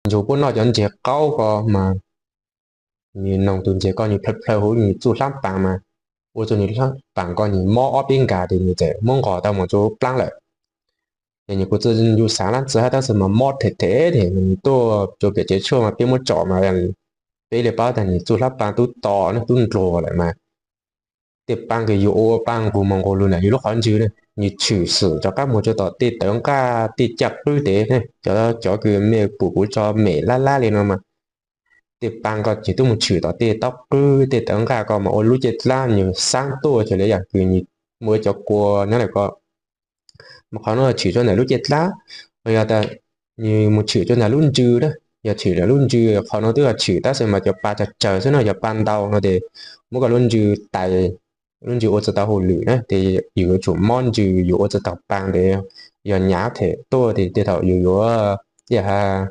ntsuag puab noj cov ntseg qaub ko mas nws noog tus ntseg ko nws plhaw plhaw huv nws txuj hlab paas mas ua rua nws hlab paas ko nws mob ob peb nkas tes nws txawm muab nqos tau mus rua plaab lawm. Ces nws kuj txawj ncu xaav lab txawv hab tab sis mas mob them them tes nws tuaj rua pem tsev tshuaj mas peb muab tsom mas peb le paub tas nws txuj hlab paas tub to na tub ndluag lawm mas tej paab kws yug ua paab nqug moog nqug lug ntawm yug lub qhov ntswg na, nws tshwm xwm rov qab moog rua tom tej tawv nqaj tej caj qwb tes na, cov, cov kws mej pum kuv tso mem lab lab le no mas tej paab ko nws tub moog tshwm tom tej taub qwb tej tawv nqaj ko mas ua lub caij dlaab nws xaab tuaj xws le yog kws nws muaj cov kua nyob lawm ko. Mas qhov no tshwm rua ntawm lub caij dlaab, yog tas nws moog tshwm rua ntawm lub ntsws na, yog tshwm ntawm lub ntsws qhov no twb yog tshwm tab sis mas cov pa tsawg tsawg xwb no, cov pa ntau no tes muab koj lub ntsws tais, lub ntsws ua tsi tau hauj lwm na tes yus yuav tsum mob ntsws yus ua tsi taug paas tes yog nyav them tuaj tes tej thaum yus yuav, yog has